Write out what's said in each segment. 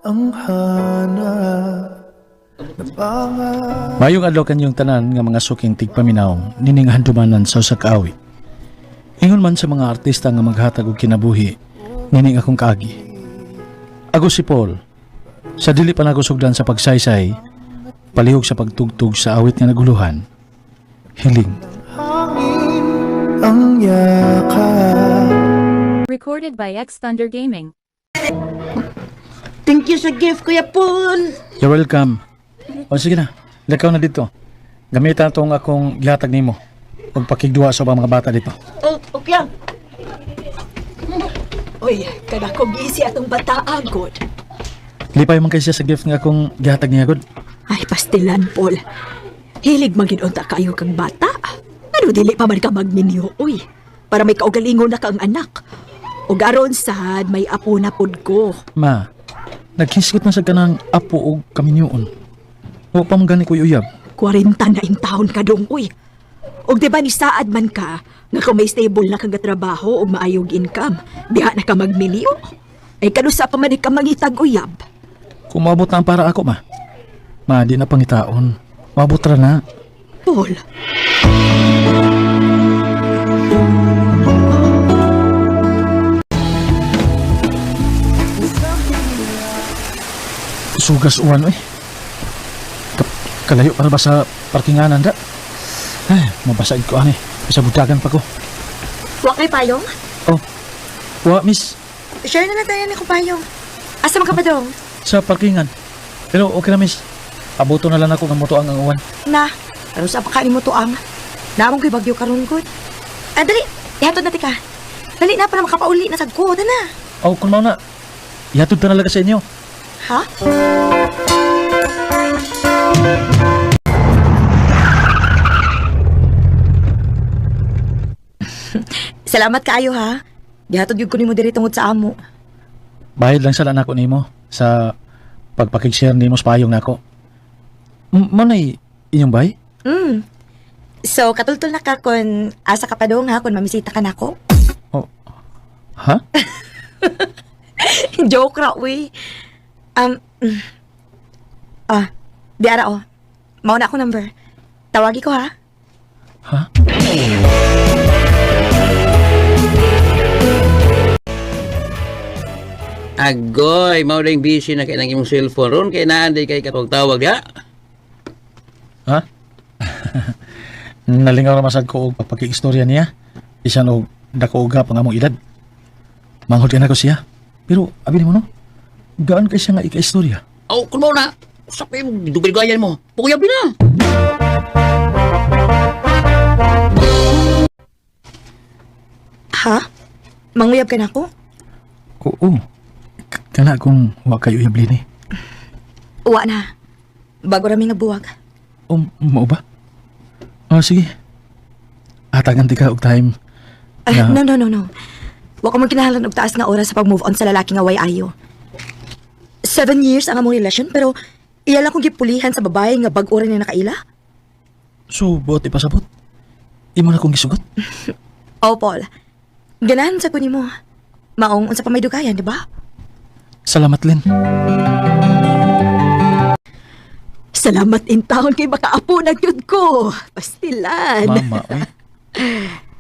Ang hanap na pangarap. Mayong adlaw kanyong tanan nga mga suking tigpaminaw nining handumanan sa usa ka awit. Ingon man sa mga artista nga maghatag og kinabuhi nining akong kaagi. Ako si Paul. Sa dili pa nako sugdan sa pagsaysay, palihog sa pagtugtog sa awit nga naguluhan. Hiling. Hangin ang yakap. Recorded by X Thunder Gaming. Thank you sa gift, Kuya Paul. You're welcome. O sige na, lakaw na dito. Gamitan tong akong gihatag nimo. Ug pakigduha sa ubang mga bata dito. Oh, okay lang. Uy, kada ko busy atong bataa, God. Lipay man kay siya sa gift nga akong gihatag niya gud. Ay, pastilan, Paul. Hilig magin-unta kayo kang bata. Ano, dili pa man ka magminyo, uy. Para may kaugalingon na kang anak. O aron sad, may apo na pud ko. Ma, naghisgot na sa kanang apo og kaminyoon. Wa pa man gani ko'y uyab. 40 na in taon ka dong, uy. Og di ba ni saad man ka, nga kung may stable na kang trabaho o maayog income, diha na ka magminyo. Ay kanusa pa man ka mangitag uyab. Kung maabot na ang para ako, ma. Ma, di na pangitaon. Maabot ra na. Paul, Sugas uwan, eh. Kalayo para ba sa parkinganan da? Ay, mabasa ko ani. Sa budagan pa ko. Wa kay payong? Oh, wa, miss. Share na lang tayo ni ko payong. Asa man ka pa dong? Sa parkingan. Pero okay na, miss. Abuto na lang ako ng moto ang uwan. Na, aron sa pakain mo tuang. Naamong ko'y bagyo karon gud. Ah, dali, ihatod na ti ka. Dali na para makapauli na sad ko, na. Oh, kung mao na. Ihatod pa na lang sa inyo. Ha? Salamat kaayo ha. Gihatod gyud ko nimo diri tungod sa amo. Bayad lang sa nako nimo sa pagpakig-share nimo sa payong nako. Mao na'y inyong bay? So, katultol na ka kung asa ka pa dong ha, kung mamisita ka nako. Oh. Ha? Joke ra, uy. Um, mm. Ah, di ara oh. Mao na ako number. Tawagi ko ha. Ha? Agoy, mao ring busy na kay nang imong cellphone ron kay naan di kay katawag-tawag ya. Ha? Nalingaw ra masad ko og pagpakig-istorya niya. Bisan og dako og gap ang among edad. Manghod ka na ko siya. Pero abi nimo no? Gaan kay siya nga ika-istorya. Aw, kun mao na. Usap kayo dugay-dugayan mo. Pukuyab na. Ha? Manguyab ka nako? Oo. Kana kung wa kayo uyab lini. Uwa na. Bago rami nga buwag. O, mao ba? Oh, sige. Hatagan ti ka og time. Ah, Na- no, no, no, no. Wa ko man kinahanglan og taas nga oras sa pag-move on sa lalaki nga way ayo. 7 years ang among relasyon pero iya lang kong gipulihan sa babae nga bag-o ra niya nakaila. So, buot ipasabot. Imo na kong gisugot. Oh, Paul. Ganahan sa ko nimo. Maong unsa pa may dugayan, di ba? Salamat, Lin. Salamat in taon kay makaapo na gyud ko. Pastilan. Mama, oy.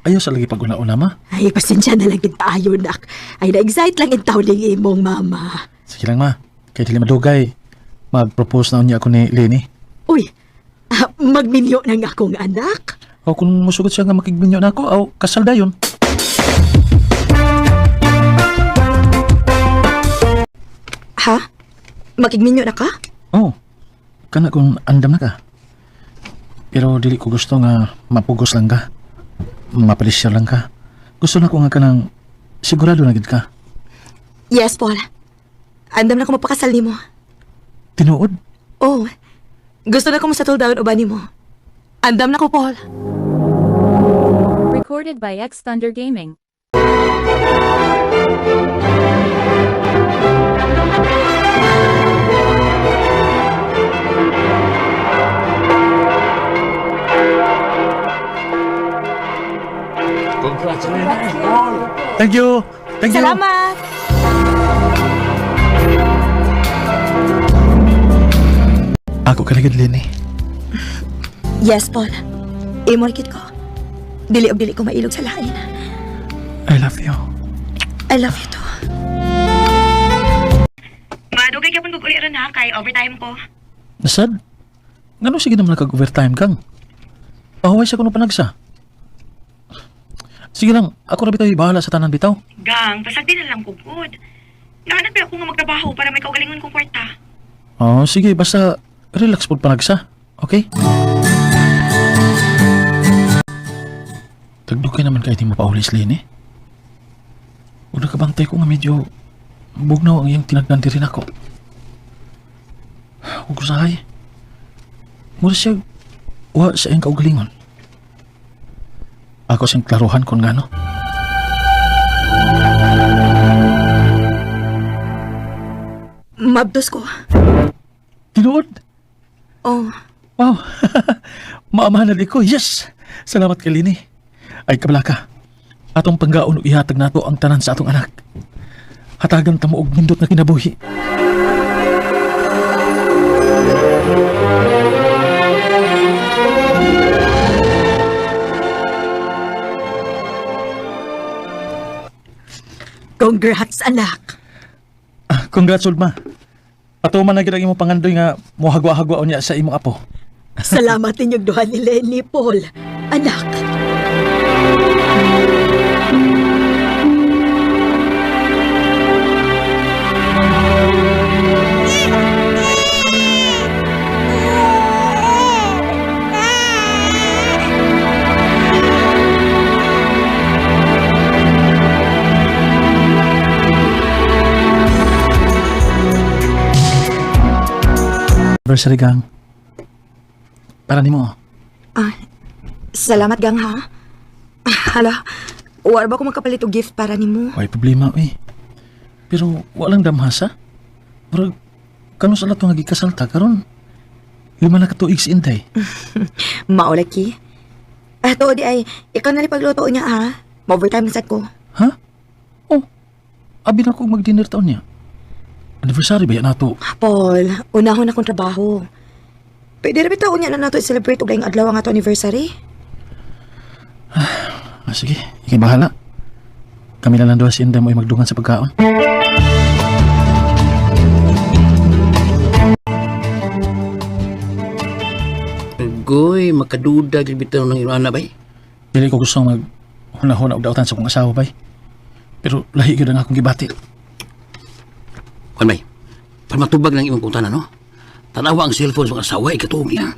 Ayaw sa lagi pag-una-una, ma. Ay, pasensya na lang gid tayo, nak. Ay, na-excite lang in taon ning imong mama. Sige lang, ma. Kay dili madugay. Mag-propose na unya ako ni Lenny. Uy, magminyo na nga akong anak. O kung musugot siya nga makigbinyo na ako, aw, kasal dayon. Ha? Makigminyo na ka? Oh, kana kung andam na ka. Pero dili ko gusto nga mapugos lang ka. Mapressure lang ka. Gusto na ko nga kanang sigurado na gid ka. Yes, Paul. Andam na ko mapakasal nimo. Tinuod? Oh, gusto na ko mo-settle down uban nimo. Andam na ko, Paul. Recorded by X Thunder Gaming. Thank you. Thank you. Salamat! Ako ka lagi, Lenny. Yes, Paul. Imo kit ko. Dili og dili ko mailog sa lain. I love you. I love you too. Madugay ka pong uli ron ha, kay overtime ko. Nasad? Ngano sige naman nakag-overtime kang? Pahuway sa kuno panagsa. Sige lang, ako ra bitaw bahala sa tanan bitaw. Gang, pasagdi na lang ko good. Naanap ba ako nga magtrabaho para may kaugalingon kong kwarta. Oh, sige, basta relax po panagsa. Okay? Tagdugay naman kahit di mo paulis, Lini. Una ka bantay ko nga medyo bugnaw ang iyang tinagnan rin ako. Huwag usahay. Mura siya, wa sa iyang kaugalingon. Ako siyang klaruhan kung ngano. Mabdos ko. Tinuod! Oh, Wow! Maamahan na di ko. Yes! Salamat kay Lini. Ay, kabla ka. Atong panggaon ug ihatag nato ang tanan sa atong anak. Hatagan ta mo og nindot nga kinabuhi. Congrats, anak. Ah, congrats, Ulma. Patuman na gid ang imong pangandoy nga mohagwa-hagwa unya sa imong apo. Salamat ninyong duha ni Lenny, Paul. Anak. Anniversary gang. Para nimo. Ah, salamat gang ha. Ah, hala, wala ba ko makapalit og gift para nimo? Way problema eh. Pero walang damhasa. Murag kano sa lato nga gikasal ta karon. 5 na ka tuig si Inday. Maulaki. Ah, tuod di ay, ikaw na rin pagluto niya ha. Ma-overtime na sad ko. Ha? Oh, abi na ko mag-dinner taon niya. Anniversary ba yan nato? Paul, unahon akong trabaho. Pwede ra bitaw niya na nato i-celebrate og laing adlaw ang ato anniversary. Ah, sige, ikaw bahala. Kami na lang duha si Inday mo ay magdungan sa pagkaon. Goy, makaduda gid bitaw ng iyong anak bay. Dili ko gusto mag hunahuna og dautan sa akong asawa bay. Pero lahi gyud ang akong gibati. Kuan bay. Para matubag ng imong pangutana no. Tanawa ang cellphone sa mga asawa ikatuog niya.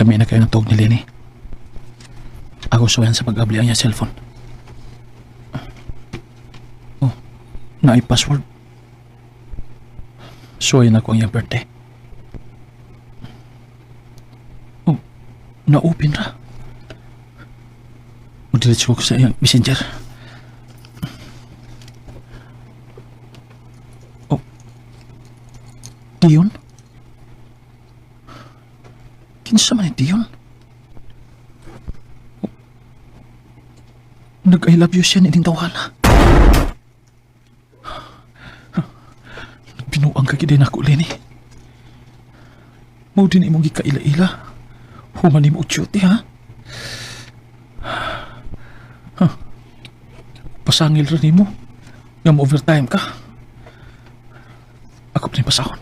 Lami na kayo ng tuog ni Lenny. Ako suwayan sa pag-abli ang iyang cellphone. Oh, naay password. Suwayan ako ang iyang birthday. Oh, na-open ra. Mudiretso ko sa iyang messenger. Oh, Dion? Kinsa man ni Dion? Nag-I love you siya ni ining tawhana. Binuang ka gid nako, Lenny. Mao din imong gikaila-ila. Human nimo og duty, ha? Huh. Pasangil ra nimo. Nga mo overtime ka. Ako pa ni pasahon.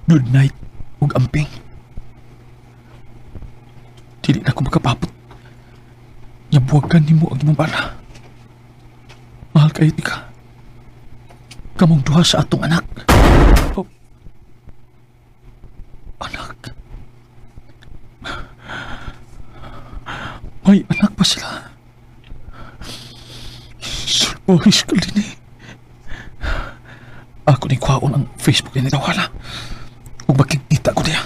Good night ug amping. Dili na ko makapapot. Nyabuwagan nimo ang imong bala. Mahal kayo ka. Kamong duha sa atong anak. Oh. Anak. May anak pa sila. Sulbohis ka din eh. Ako ni kwaon ang Facebook ni Tawala. Ug makikita ko niya.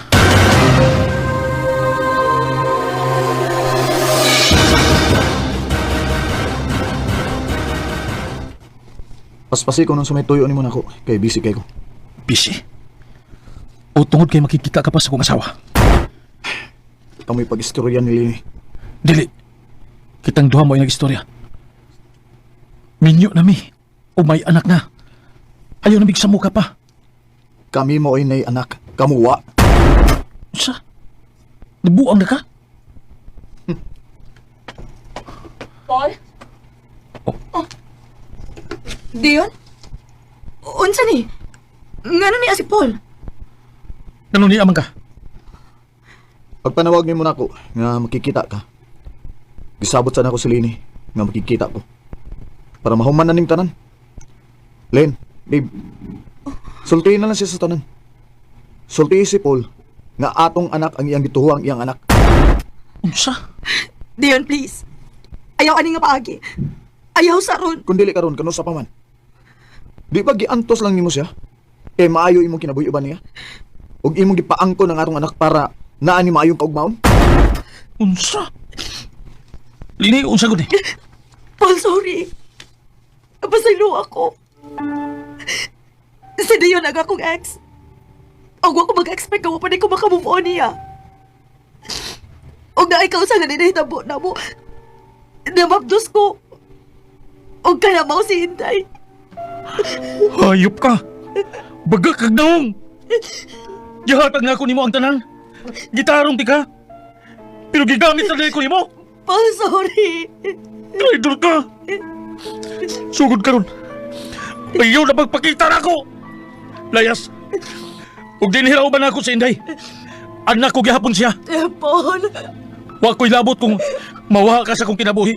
Paspasi ko nun sa may tuyo nimo nako kay busy kay ko. Busy. O tungod kay makikita ka pa sa kong asawa. Kamoy pag-istorya ni Lini. Dili. Kitang duha mo ay nagistorya. Minyo na mi. O may anak na. Ayaw na bigsa mo ka pa. Kami mo ay nay anak. Kamuwa. Sa? Nabuang na ka? Paul? Oh. Dion? Unsa ni? Ngano ni si Paul? Ano niya man ka? Pagpanawag nimo nako nga makikita ka. Gisabot sana ko si Lini nga makikita ko. Para mahuman na ning tanan. Len, babe. Sultihin na lang siya sa tanan. Sultihin si Paul nga atong anak ang iyang gituho ang iyang anak. Unsa? Dion, please. Ayaw ani nga paagi. Ayaw sa ron. Kung dili karon kanu sa pa man. Di ba giantos lang nimo siya? Kay maayo imong kinabuhi ba niya? Ug imong gipaangko ng atong anak para naa ni maayong kaugmaon? Unsa? Lini, unsa gud ni? Paul, sorry. Pasaylo ako. Si Dion ang akong ex. Og wa ko mag-expect nga wa pa ni ko makamove on niya. Og na ikaw sa nga na mo. Namabdos ko. Og kanamaw si Inday. Hayop ka! Baga kag naong! Gihatag na ako nimo ang tanan. Gitarong ti ka. Pero gigamit sa ko nimo. Paul, sorry. Traitor ka! Sugod karon. Ayaw na magpakita na ako! Layas! Ug dinhiraw ba na ako sa Inday? Anak ko gihapon siya. Eh, Paul. Wa ko'y labot kung mawa ka sa akong kinabuhi.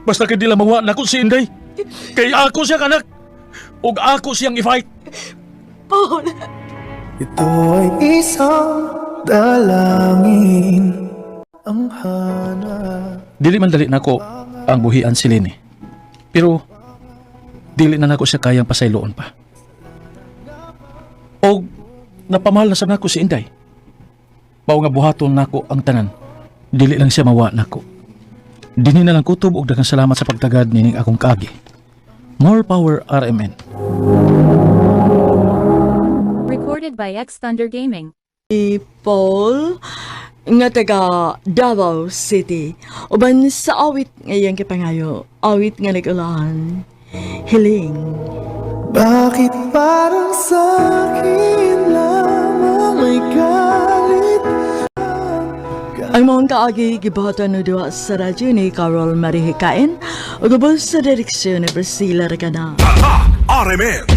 Basta kay di lang mawa nako si Inday. Kay ako siya anak. Ug ako siyang i-fight. Paul. Ito ay isang dalangin. Ang hanap. Dili man dali nako ang buhian si Lenny. Pero dili na nako siya kayang pasayloon pa. Og napamahal na sa nako si Inday. Mao nga buhaton nako ang tanan. Dili lang siya mawa nako. Dinhi na lang kutob og daghang salamat sa pagtagad nining akong kaagi. More power, RMN. Recorded by X Thunder Gaming. Paul nga taga Davao City. Uban sa awit ngayang kipangayo, awit nga nag-ulahan. Hiling. Bakit parang sa'kin lamang may galit? Ang mga kaagi gibahatan no duha sa radyo ni Carol Marihikain ug ubos sa direksyon ni Priscilla Racana. RMN.